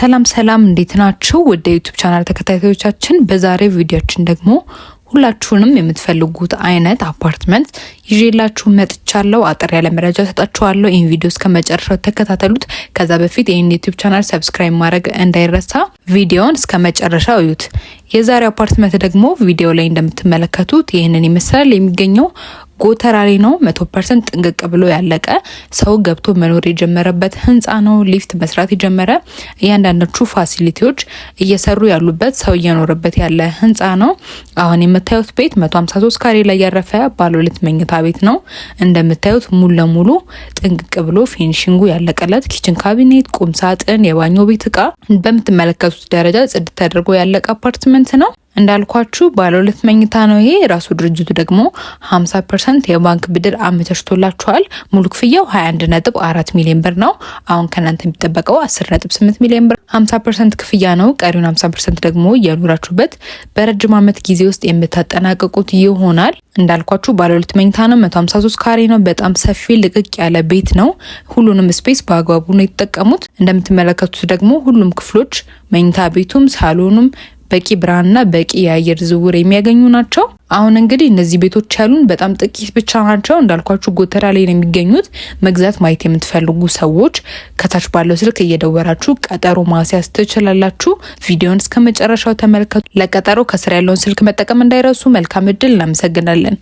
ሰላም ሰላም፣ እንዴት ናችሁ? ወደ YouTube channel ተከታታዮቻችን፣ በዛሬው ቪዲዮአችን ደግሞ ሁላችሁንም የምትፈልጉት አይነት አፓርትመንት ይዤላችሁ መጥቻለሁ። አጠር ያለ መረጃ ሰጣችኋለሁ። ይህን ቪዲዮ እስከ መጨረሻው ተከታተሉት። ከዛ በፊት ይህን YouTube channel subscribe ማድረግ እንዳይረሳ፣ ቪዲዮውን እስከ መጨረሻው እዩት። የዛሬው አፓርትመንት ደግሞ ቪዲዮ ላይ እንደምትመለከቱት ይህንን ይመስላል። የሚገኘው ጎተራ ላይ ነው። 100% ጥንቅቅ ብሎ ያለቀ፣ ሰው ገብቶ መኖር የጀመረበት ህንፃ ነው። ሊፍት መስራት የጀመረ፣ እያንዳንዶቹ facility ዎች እየሰሩ ያሉበት፣ ሰው እየኖረበት ያለ ህንፃ ነው። አሁን የምታዩት ቤት 153 ካሬ ላይ ያረፈ ባለ ሁለት መኝታ ቤት ነው። እንደምታዩት ሙሉ ለሙሉ ጥንቅቅ ብሎ finishing ኡ ያለቀለት፣ kitchen cabinet፣ ቁም ሳጥን፣ የባኞ ቤት እቃ በምትመለከቱት ደረጃ ጽድት ተደርጎ ያለቀ አፓርትመንት ነው። እንዳልኳችሁ ባለ ሁለት መኝታ ነው ይሄ። ራሱ ድርጅቱ ደግሞ 50% የባንክ ብድር አመቻችቶላችኋል። ሙሉ ክፍያው 21.4 ሚሊዮን ብር ነው። አሁን ከእናንተ የሚጠበቀው 10.8 ሚሊዮን ብር 50% ክፍያ ነው። ቀሪውን 50% ደግሞ እየኖራችሁበት በረጅም ዓመት ጊዜ ውስጥ የምታጠናቅቁት ይሆናል። እንዳልኳችሁ ባለ ሁለት መኝታ ነው። 153 ካሬ ነው። በጣም ሰፊ ልቅቅ ያለ ቤት ነው። ሁሉንም space በአግባቡ ነው የተጠቀሙት። እንደምትመለከቱት ደግሞ ሁሉም ክፍሎች መኝታ ቤቱም ሳሎኑም በቂ ብርሃንና በቂ የአየር ዝውውር የሚያገኙ ናቸው። አሁን እንግዲህ እነዚህ ቤቶች ያሉን በጣም ጥቂት ብቻ ናቸው። እንዳልኳችሁ ጎተራ ላይ ነው የሚገኙት። መግዛት ማየት የምትፈልጉ ሰዎች ከታች ባለው ስልክ እየደወላችሁ ቀጠሮ ማስያዝ ትችላላችሁ። ቪዲዮን እስከ መጨረሻው ተመልከቱ። ለቀጠሮ ከስር ያለውን ስልክ መጠቀም እንዳይረሱ። መልካም እድል። እናመሰግናለን።